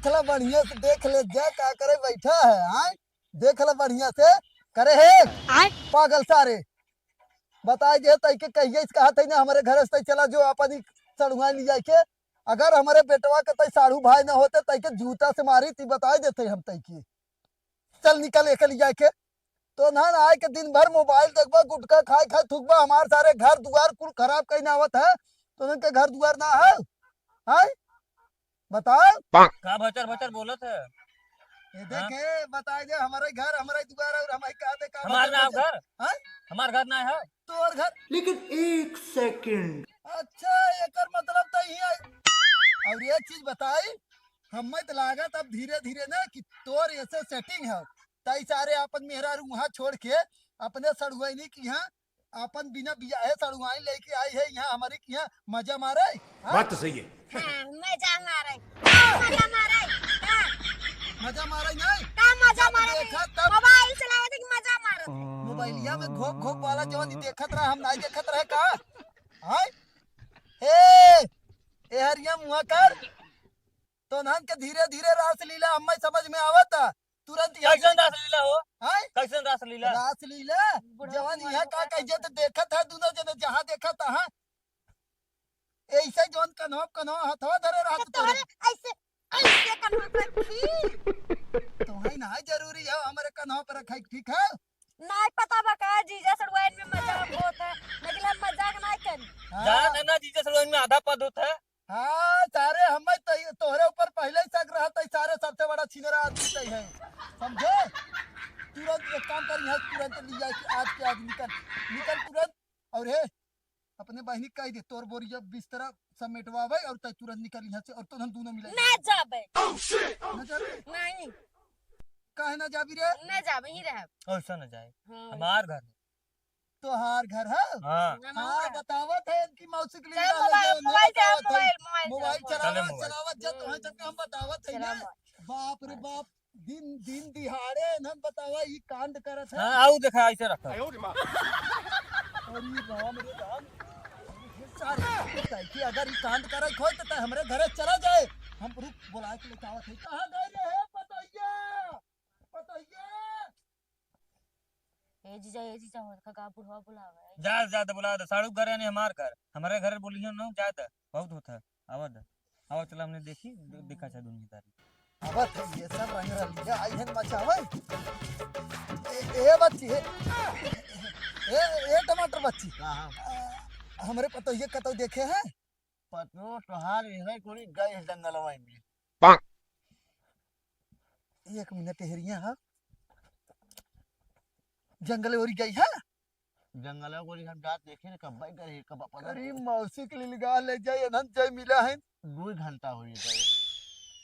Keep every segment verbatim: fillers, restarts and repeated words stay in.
देख ला बढ़िया से, देख ले जा का करे बैठा है, हाँ? देख ला बढ़िया से, करे है। आय। पागल सारे। बताइ दे तइ के कहिए से कहा तइ ना हमरे घर से तइ चला जो अपन ही सड़ुआइन लिया के। अगर हमरे बेटवा के तइ साढ़ू भाई ना होते तइ के जूता से मारी ती बताइ देते हम तइ की। चल निकल एके लिया के। तो ना आए के दिन भर मोबाइल देखबा, गुटखा खाए खाए थूकबा, हमार सारे घर दुआर कुल खराब कहीं ना आवत है। तो उनके घर दुआर ना है, हैं? बताओ। का भचर भचर बोलत है? ये हाँ? देखे, बताए दे, हमारे घर, हमारे दुआर और हमारे का दे, का हमार भचर ना भचर? घर? हैं? हमार घर ना है। तोर घर। लेकिन एक सेकंड। अच्छा, एकर मतलब तो ही है। और एक चीज बताई, हमें तो लागत अब धीरे धीरे ना कि तोर ऐसे सेटिंग है, तई सारे अपन मेहरारू वहाँ छोड़ के अपने सड़ुआइनी की यहाँ अपन बिना बियाहे सड़ुआइन लेके आई है यहाँ हमारे की यहाँ मजा मारे। हाँ? बात तो सही है। हाँ, मजा मारे। हाँ, मजा मारे। हाँ। मजा मारे नहीं? का मजा जब मारे? देखा तब मोबाइल चलावत है कि मजा मारत है? मोबाइलिया में घोप घोप वाला जवन ई देखत रहे, हम नहीं देखत रहे का? हाय? ए, ए हरिया मुँह कर। तो नहन के धीरे धीरे रासलीला हमें समझ में आवत है। तुरंत यहाँ कैसन रासलीला हो? हाय? कैसन रासलीला? रासलीला? बुढ़वा जवन तुम्हारे यहाँ का को कहिए तो देखत है दोनों जने जहाँ देखत है। ऐसे जौन कन्हवा कन्हवा हथवा धरे रहत तोरे। तोहरे ऐसे, ऐसे कन्हवा पर रखी। तोहई ना जरूरी है हमरे कन्हवा पर रखाई, ठीक है? नाई पता बा का जीजा सड़ुआइन में मजाक होत है, लेकिन हम मजाक नाई करी। हाँ। जान है ना जीजा सड़ुआइन में आधा पद होत है। हाँ, सारे हमें तो, तोहरे ऊपर पहले ही शक रहत है, सारे सबसे बड़ा छिनरा आदमी तई है, समझे? तुरंत एक काम कर, यहाँ तुरंत लिया कि आज के आज निकल, निकल तुरंत। और हे, अपने बहिनी कह दे, तोर बोरिया बिस्तरा समेटवावे और तय तुरंत निकल यहाँ से और तो हम दोनों मिले। ना जाबे। ना जाबे? नहीं। काहे ना जाबी रे? ना जाबे, ही रहे। ऐसा ना जाए। हाँ। हमार घर है। तोहार घर है? हाँ। हमार हाँ, घर। बतावत है इनकी मौसी के लिए चलो डाले मोबाइल, गए, मोबाइल, बतावत है। मोबाइल, मोबाइल, मोबाइल चलावा, चले मोबाइल। चलावा, जब तुम्हें चक्कर हम बतावत है चला ना। मोबाइल। बाप रे बाप, दिन, दिन दिहाड़े इन्हन बतावा, ई कांड करत है। हाँ, आऊ देखा, ऐसे रखा। अरे राम रे राम। सारे, कि अगर ई कांड करे खोए, तो तय हमरे घरे चला जाए। हम रुक, बोला के लेके आवत है। कहाँ गए रे, हे पतोहिया? पतोहिया? ए जीजा, ए जीजा, हो देखा, का बुढ़वा बुलावे है। जा, जा, तो बुला दे। साढ़ू घर यानी हमार घर। हमारे घर बोलियो न, जा दे। बहुत होता है। आवा दे। आवा, चला, हमने देखी, दे-, देखा चाहे दुनियादारी। आवत है, ये सब रंग रलिया आई है मचावे। ए, ए बच्ची, ए, ए, ए टमाटर बच्ची। हाँ, हाँ। आ, हमरे पतोहिए कतौ देखे हैं? पतो तोहार इहे कोनी गए है जंगलवा में। एक मिनट हेरिया, हाँ। जंगल ओरी गई है? जंगल ओरी हम जात देखे न, कब गए, कब पता अरे नहीं। मौसी के लिए गा ले जाए, अनंत जय मिला है। दो घंटा हो गए।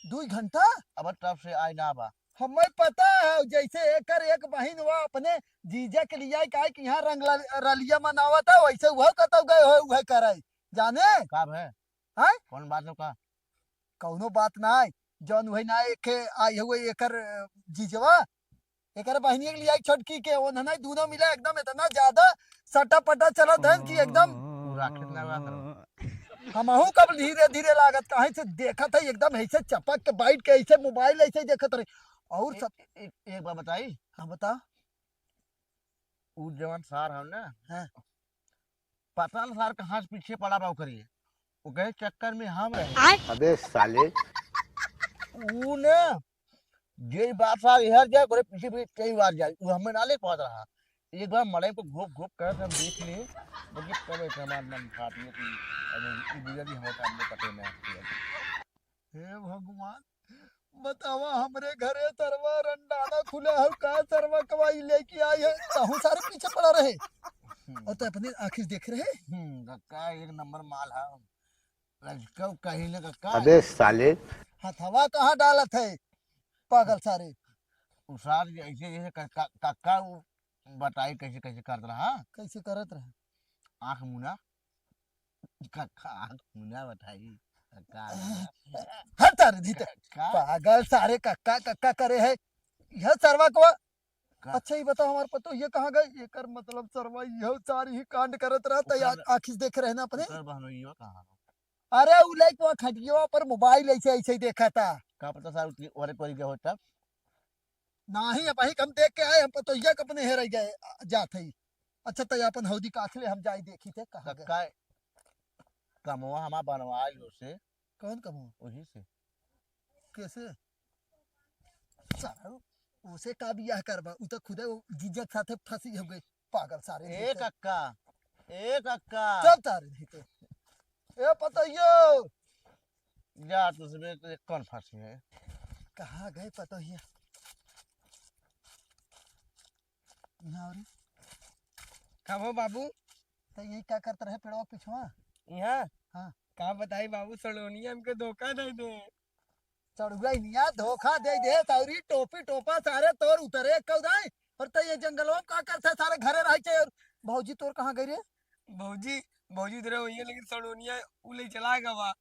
दो घंटा? अब तब से आए ना बा। हमें पता है, जैसे एकर एक बहिन हुआ अपने जीजा के लिए आए, कहे कि यहाँ रंग रल-, रलिया मनावत है, वैसे वह कतौ गए हो, वह करे। जाने? का भे? हैं? कौन बात हो का? कौनो बात ना है, जौन वही ना एक आई हुए एकर, अ, जीजवा, एकर बहिनिया के लिए आई छोटकी के, ओन्हने दोनों मिला एकदम इतना ज्यादा सटा पटा चलत हन कि एकदम तू राखे ना रहा करो। हमहू कब धीरे धीरे लागत, कहीं से देखत है एकदम ऐसे चपक के बैठ के ऐसे मोबाइल ऐसे देखत रहे। और एक, सब एक, एक बात बताई? हाँ, बता। उ जवन सार हव ना, हाँ। पता न सार कहाँ से पीछे पड़ा बा ओकरी। ओकरे चक्कर में हम रहे। आय। अबे साले। उ ना, जे बार सार इहर जाए, ओकरे पीछे पीछे कई बार जाए। उ हमें ना ले पावत रहा। एक बार मड़ई को घोप घोप करत हम देख लिए, बल्कि तब एक हमार मन फाट गया कि अबे इ बुढ़िया भी हमारे सामने पटे ना आती है। हे भगवान, बतावा, हमरे घरे सरवा रंडाना खुला है, का सरवा कवाई लेके आई है? तहू सारे पीछे पड़ा रहे। हम्म। और तो अपने आँखी से देख रहे। हम्म, कक्का एक नंबर माल है। लजकव कहीं ना कक्का। अबे साले। हथवा कहाँ डालत है, पागल सारे। उ सार जैसे, जैसे क-, क-, कक्का उ बताई कैसे, कैसे करत रहा। कैसे करत रहा? आँख मुना। कक्का, आँख मुना बताई। कक्का। हट तारे दी ते। कक्का। पागल सारे कक्का, कक्का करे है। यह सरवा को। का? अच्छा, ये बताओ, हमारे पतो ये कहाँ गए? एकर मतलब सरवा यह सारी ही कांड करत रहा, त ओकर, आ-, आँखी से देख रहे ना अपने। ओकर बहनोइयो कहाँ? अरे, उ लइकवा खटिया पर मोबाइल ऐसे, ऐसे ही देखा था। का पता सार उतरी, ओरे कोरी गए हो तब। नाही, अबही हम देख के आए, हम पतोहिया के अपने हेराई गए, आ, जात हई। अच्छा, त अपन हौदी काछ ले, हम जाई देखी थे, कहाँ गए? कक्का, कमवा हमार बनवाई ओसे। कौन कमवा? वही से। कैसे? सारा, ओसे का बियाह करबा? उ त खुदे वो जीजा के साथे फंसी हो गई। पागल सारे ए नहीं तो। कक्का, ए कक्का। चुप सारे नहीं तो। ए पतोहियो। जा, तुझमें तो कौन फंसी है? कहाँ गए पतोहिया? यहाँ और का हो बाबू? तो यही का करत रहे पेड़वा के पिछवा? यहाँ? हाँ। का बताई बाबू, सलोनिया हमके धोखा दे दे। सड़ुआइनिया धोखा दे दे, सौरी टोपी टोपा सारे तोर उतरे कौदाई। और तै ये जंगलवा में का करत है, सारे घरे रह के। और भौजी तोर कहाँ गई रे? भौजी, भौजी उधरे होइए, लेकिन सड़ोनिया उ ले चला गवा।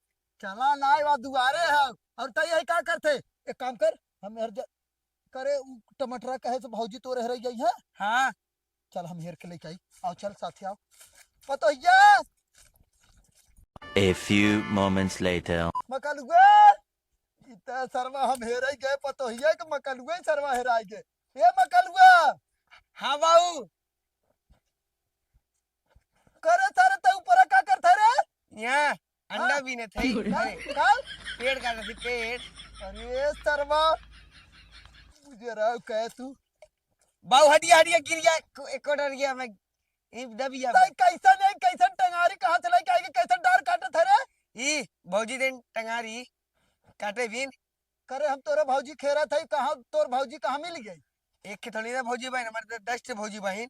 चला ना, वा दुआरे है। और तै यही का करत है? एक काम कर, हम हर ज-, करे उ टमाटरा कहे से भौजी तोर हेराई गई है। हाँ। चल हम हेर के लेके आई। आओ चल साथी आओ। पतोहिया। A few moments later. मकलुआ, इतना सरवा हम हेराई गए, पतोहिया के मकलुआ ही सरवा हेराई गए। ए मकलुआ। हाँ बाऊ। करे सारे तै ऊपर का करत है रे? यहाँ अंडा हाँ? बीनत है। का? अरे, का? पेड़ काटत है, पेड़। अरे सरवा, मुझे रहो कहे तू। बाऊ हटिया, हटिया, गिर गया, को-, एक कोटर गया मैं। ई दबिया तै बा। कैसन है, कैसन टंगारी कहाँ से लेके आइके, कैसन डार काटत है रे? ई भौजी देन टंगारी काटे बिन। करे हम तोरे भौजी खेरत है, कहाँ तोर भौजी कहाँ मिल गई? एक के थोड़ी ना भौजी बहिन, हमारे तो दस ठे भौजी बहिन।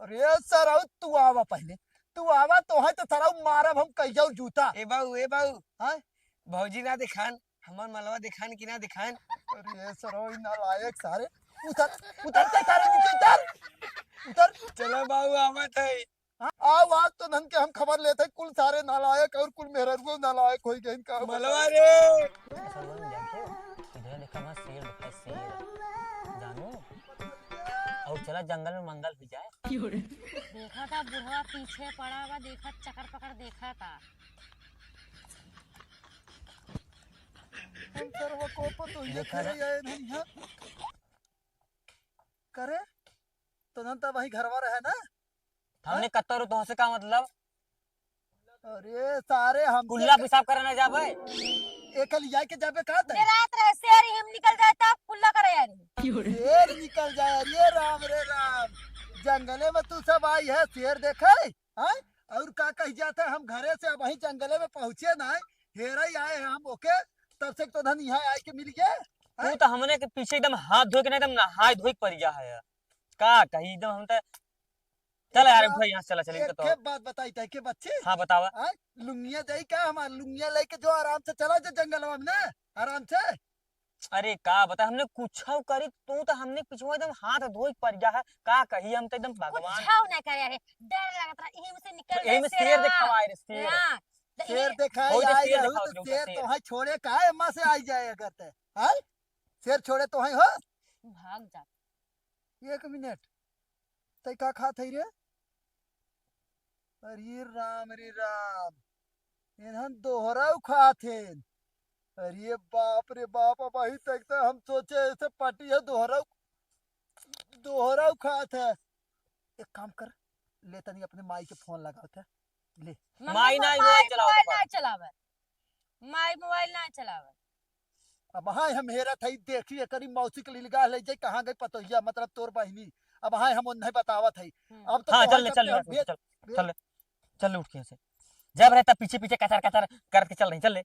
अरे सरऊ तू आवा पहले, तू आवा तो है तो सरऊ मारब हम कहियो जूता। ए बाऊ, ए बाऊ। हाँ? भौजी ना दिखान, हमार मलवा दिखान कि ना दिखान? अरे सरऊ ई नालायक सारे, उतर, उतर ते सारे नीचे उतर, उतर। चलो बाऊ, आवत है। हाँ, आओ, आज तो नन के हम खबर लेते हैं, कुल सारे नालायक और कुल मेहररुओ नालायक होई गइन का मलवा रे। सरवन जानते हो, इधर देखा ना, शेर देखा, शेर। जानू, और चला जंगल में मंगल हो जाए। देखा था बुढ़वा पीछे पड़ा बा, देखा चकर पकड़ देखा था। हम सरवा को पतो ये देखा करे ना। आए नहीं है। करे? तो नन तब वही घरवा रहे ना? हमने हाँ? कत्ता रो तोहसे का मतलब? अरे सारे हम कुल्ला पेशाब करे ना जाबे? एके लिया के जाबे का तै? रात रहे शेर हिम निकल जाए तब कुल्ला करे यार। शेर निकल जाए, अरे राम रे राम। जंगले में तू सब आई है, शेर देखे? हाँ? और का कही जात है, हम घरे से अबहीं जंगले में पहुँचे ना, हेरई आए हैं हम ओके, तब से तो धन यहाँ आए के मिल गए। तू तो हमने के पीछे एकदम हाथ धोए के ना, एकदम नहाए धोए के पड़ गया है। का कही एकदम हम तो चल यार, हाँ, उठा यहाँ से, चला, चल, इनका तो एक बात बताई तै के बच्चे। हाँ, बतावा। हाँ, लुंगिया जाई का, हमार लुंगिया लेके जो आराम से चला जा जंगलवा में ना, आराम से। अरे का बता, हमने कुछ करी, तू तो हमने पिछुआ एकदम हाथ धोई पड़ गया है। का कही, हम तो एकदम भगवान। कुछ ना करे रे, डर लगत रहा, यही से निकल तो यही में शेर शेरवा। दिखावा रे, शेर। हाँ, तो शेर ये दिखाई हो जा, आई शेर रहू दिखाओ, तो जो शेर शेर। तो है छोड़े का है, अम्मा से आई जाए अगर ते। हाँ? शेर छोड़े तो है हो? भाग जा। एक मिनट, तै का खात है रे? अरे राम रे राम, इन्हन दोहराऊ खात हैं। अरे बाप रे बाप, अबहीं तक तो हम सोचे ऐसे पटी है दोहराऊ, दोहराऊ खात है। एक काम कर, ले तनी अपने माई के फोन लगावत है, ले। मम्मी, माई ना, माई मोबाइल चलावत मोबाइल बा। ना चलावे। माई मोबाइल ना चलावे। अब हाँ हम हेरत हई, देखी एकरी मौसी के लिलगा ले जाई, कहाँ गई पतोहिया, मतलब तोर बहिनी। अब हाँ हम उन्हें बतावत हई। हम्म। अब तो हाँ, तोहर चल ले, जब चल ले, हम भेज चल, भेज चल ले, चल ले, उठ के यहाँ से। जब रहता पीछे पीछे कचर कचर करके चल रही, चल ले।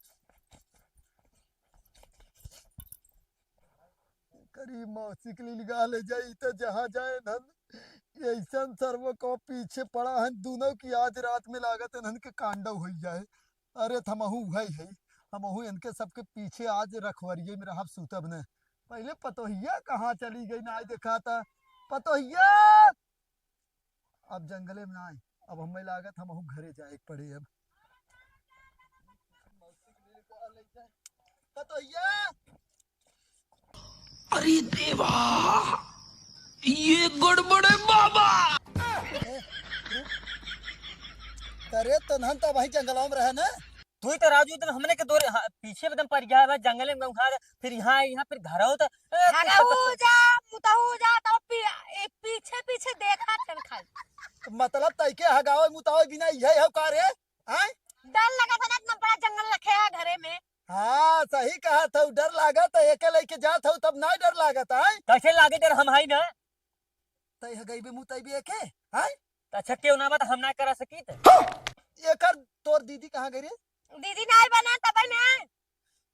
करी मौसी के लिलगा ले जाई, तो जहाँ जाए नन, ऐसन सर्व को पीछे पड़ा है, दोनों की आज रात में लागत है नन के कांडव होई जाए। अरे, त हमहू उहै है, हमहू इनके सबके पीछे आज रखवरिये में रहब, सूतब न। पहिले पतोहिया कहाँ चली गई, नाहीं देखात। पतोहिया! अब जंगले में नाहीं, अब हमें लागत हमहू घरे जाए के पड़ी अब। पतोहिया! अरे देवा, ये गड़बड़ है बाबा। ए, रुक। अरे, तनहन त वही जंगलवा में रहे ना? तू ही तो राजू एकदम हमने के दोरे, हाँ, पीछे एकदम पड़ गया है, जंगले में घुमा दे, फिर यहाँ, यहाँ, फिर घर हो तो, ए, हगहू जा, मुतहू जा, तो पी-, ए, पीछे, पीछे देखा थे खाली। मतलब तैके हगावे मुतावे बिना यही हो का रे? आय? डर लगा था ना, इतना बड़ा जंगल रखे है घरे में। हाँ, सही कहा था, डर लागा था, एके लेके जात हो, तब ना डर लागा था, आय? कैसे लागे डर, हम हाई ना। तै हगैबे मुतैबे एके, आय? त अच्छा, केहू ना बा त हम ना करा सकीत। एकर तोर दीदी कहाँ गई रे? दीदी नाई बना तबै ना।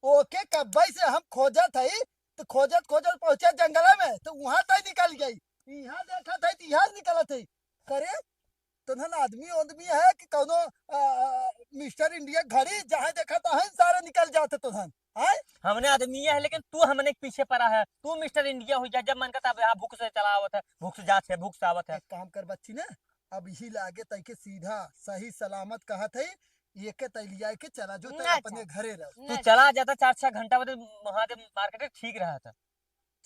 ओके, कब्बै से हम खोजत हई, त खोजत खोजत पहुँचे जंगल में, त उहाँ तै निकल गई। इहाँ देखत हई, त इहाँ निकलत हई। करे, तोहन आदमी ओदमी है कि कौनो, आ, आ, मिस्टर इंडिया घड़ी, जहाँ देखा तहाँ सारे निकल जाते तोहन, हैं? हमने आदमी है, लेकिन तू हमने के पीछे पड़ा है। तू मिस्टर इंडिया हो जा, जब मन करता है, हाँ, भूख से चला आवत है, भूख से जात है, भूख से आवत है। एक काम कर बच्ची ना, अब यही लागे तैके सीधा सही सलामत कहत है, ये के तै लिया के चला जो, तै ना अपने जा। घरे रह। तू ना जा। चला जाता चार छह घंटा बाद महादेव मार्केट ठीक रहा था।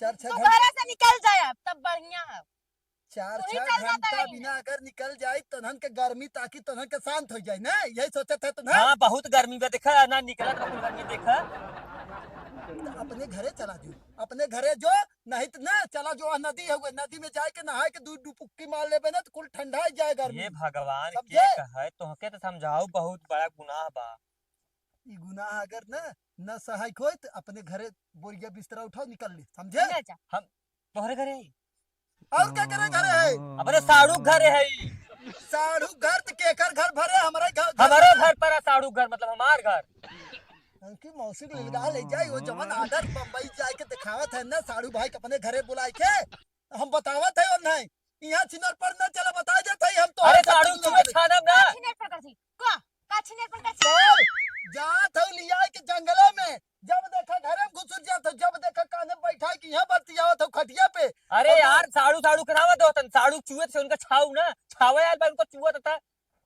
चार छह तू घंटा घरे से निकल जाए, तब बढ़िया है। चार तू ही छह चल जाता घंटा रही। बिना अगर निकल जाई, तोहन के गर्मी ताकि तोहन के शांत हो जाए ना, यही सोचत है तोहन। हाँ, बहुत गर्मी बा, देखा ना निकलत बा, कुल गर्मी देखा। तो अपने घरे चला जो, अपने घरे जो, नहीं तो ना चला जो, वहाँ नदी है, नदी में जाए के नहाए के दू डुबकी मार लेबे ना, तो कुल ठंडा ही जाए गर्मी। ये भगवान समझे? के कहे, तोहके तो समझाओ, बहुत बड़ा गुनाह बा। ई गुनाह अगर न, न सहायक होई त अपने घरे बोरिया बिस्तरा उठाओ, निकल ले, समझे? ले जा। हम तोहरे घरे आई। और का करे घरे है? अपने साढ़ू घरे है। साढ़ू घर त केकर घर भरे? हमारे घर, घर हमारे भरे। घर पर है साढ़ू घर, मतलब हमार घर। उनकी मौसी के लिलगा ले जाई, वो जवन आदर बम्बई जाए के दिखावत है ना, साढ़ू भाई के अपने घरे बुलाए के, हम बतावत है और नहीं, यहाँ छिनर पर न चला, बता देत है हम तो। अरे साढ़ू, तू छानब ना। का छिनर पर करती? का, का छिनर पर करती? ए, जात हौ लिया के जंगले में, जब देखा घरे में घुसुर जात हौ, जब देखा काने बैठा के यहाँ बतियावत हौ खटिया पे। अरे हम यार, साढ़ू, साढ़ू करावत होतन, साढ़ू चुए से उनका छाऊ ना, छावे यार, उनको चुआ था।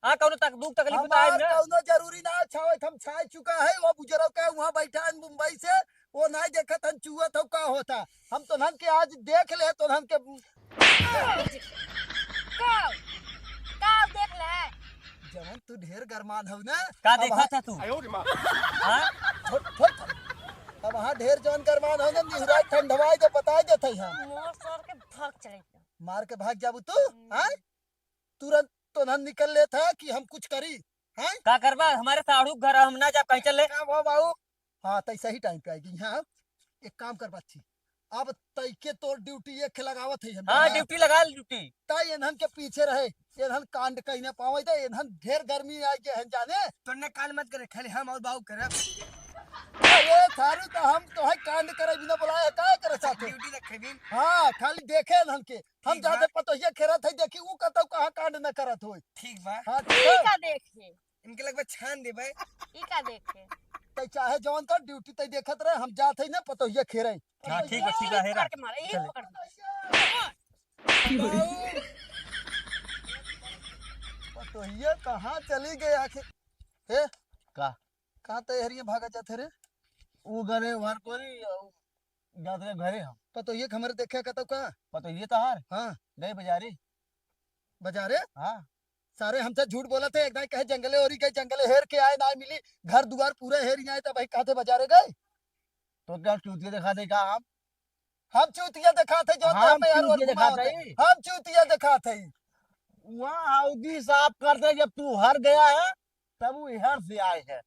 हाँ, कौनो तक-, दुख तकलीफ में तो आए हमार ना। कौनो जरूरी ना छावे, हम छाए चुका है, वो बुजुर्ग का वहाँ बैठा है मुंबई से, वो नहीं देखत हम चुअत हौ का होता। हम तोहन के आज देख ले, तोहन के का? का देख ले? जवन तू ढेर गरमान हौ ना। का अब देखा हाँ था तू? हाँ? छोड़, छोड़, छोड़। अब हाँ ढेर जवन गरमान हौ ना, निहुराई ठंडवाई दे, बताई देत है हम। मोर सर के भाग चले। मार के भाग जाबू तू, हम्म। हाँ? तुरंत तोहन निकल लेत है कि हम कुछ करी, हैं? का करबा? हमारे साढ़ू के घर हम ना जाब, कहीं चल ले। का हुआ बाबू? हाँ, तै सही टाइम पे आएगी। हाँ, एक काम कर बच्ची, अब तैके तोर ड्यूटी एक लगावत है हम, हाँ, हाँ। ड्यूटी लगा ले, ड्यूटी। तै इन्हन के पीछे रहे, इन्हन कांड कहीं ना पावे दे, इन्हन ढेर गर्मी आई के हैं जाने। तोने कांड मत करे, खाली हम और बाबू करब। अरे सारू, तो हम तो है कांड करे बिना बुलाए, का करे साथे? ड्यूटी रखे बिन। हाँ, खाली देखे इन्हन के। हम ठीक जाते बा। पतोहिया खेरत है, देखी ऊ कतौ कहाँ कांड न करत होई। ठीक बा। हाँ, ई ठीक है। का देखे? इनके लगभग छान देबे। ई का देखे? तै चाहे जौन कर, ड्यूटी तै देखत रहे, हम जात है ना पतोहिया खेरे। हाँ, ठीक बा, ठीक बा, यही हेरा। पकड़ के मारे, यही चले। पकड़ के मारे। पतोहिया कहाँ चली गई आखिर? हे? का? कहाँ तै हरिये भागा जात है रे? ऊ गने वार कोरी, जात रहे घरे हम। पतोहिया के हमरे देखे कतौ का? पतोहिया तोहार? हाँ। गए बजारे। बजारे? हाँ। सारे हमसे झूठ बोलत है, एक दाई कहे जंगले ओरी गए, जंगले हेर के आए, ना मिली, घर दुआर पूरे हेर आए, तब भाई कहते बजारे गए। तो क्या चूतिया दिखा दे का हम? हम चूतिया दिखाते जो हम तो हमें हर चूतिया वक्त घुमावत दिखाते है। ही। हम चूतिया दिखाते ही। वहाँ हौदी साफ करते, जब तू हर गया है, तब वो इहर से आए हैं।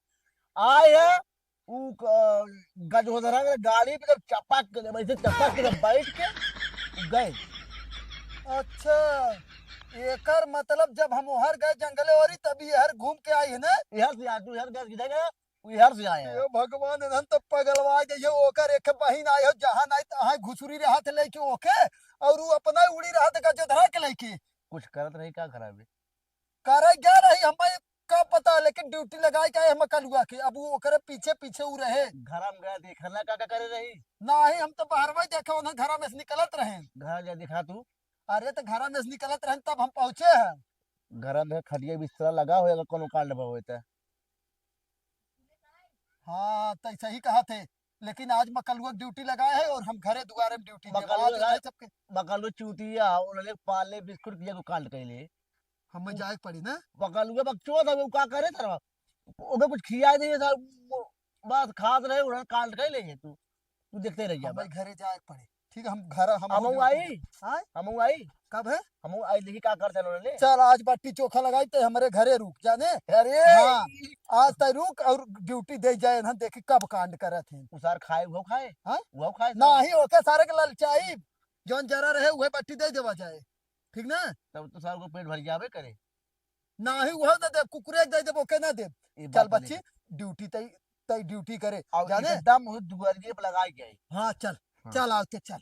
आए हैं, ऊ क-, गजोधरा के गाड़ी पे जब चपक के, जब ऐसे चपक के जब बैठ के गए। अच्छा, एकर मतलब जब हम ओहर गए जंगले ओरी, तब इहर घूम के आई है ना? इहर से आ, तू इहर गए, किधर गए? ऊ इहर से आए हैं। हे भगवान, इन्हन तो पगलवा जाइए, ओकर एक बहिन आई हो, जहाँ नाई तहाँ घुसुरी रहत लेके ओके, और ऊ अपना उड़ी रहत गजोधरा के लेके। कुछ करत रही, का खराबी? करे गए रही, हमें का पता, लेकिन ड्यूटी लगाए के आए हम कलुआ के, अब वो ओकरे पीछे पीछे ऊ रहे। घर में गए देखे ना, का, का करे रही? नाही, हम तो बाहर में देखे, उन्हें घर में से निकलत रहे। घर जा दिखा तू। अरे, तो घर में से निकलत रहे, तब हम पहुँचे हैं। घर में खटिया बिस्तरा लगा होएगा, कोनो कांड भवे त। हाँ, तो सही कहा थे, लेकिन आज मकलुआ ड्यूटी लगाए है और हम घरे दुआरे में ड्यूटी में। मकलुआ आज का-, सबके मकलुआ चूतिया, उन्होंने पाले बिस्कुट किया को कांड कैले। हमें जाए के पड़ी ना। मकलुआ बकचोद है, वो का करे था? ओके कुछ खिया दे था, वो बस खात रहे, उन्हें काट के ले जाए तू, तू देखते रह जा। हमें घरे जाए के पड़े, ठीक है? हम घर, हम अब वो ड्यूटी आई? हाँ? हम वो आई? कब है? हम वो आई, देखी का करते हैं उन्होंने। चल, आज बाटी चोखा लगाई ते हमरे घरे रुक, जाने? अरे! हाँ, आज तय रुक और ड्यूटी दे जाए ना, देखी कब कांड करत हैं। उसार खाए, वो खाए? हाँ? वो खाए? नाही, ओके सारे के ललचाई, जौन जरा रहे, उहे बाटी दे देवा जाए, ठीक ना? तब तो सारे को पेट भर जावे करे। नाही, उहे ना देब, कुकुरे के दे देब, ओके ना देब। ये चल बात बच्ची, लेके। ड्यूटी तय, तय ड्यूटी करे, और जाने? एकदम वो दुआरिये पे लगाए गए। हाँ, चल, हाँ। चल, आओ ते, चल।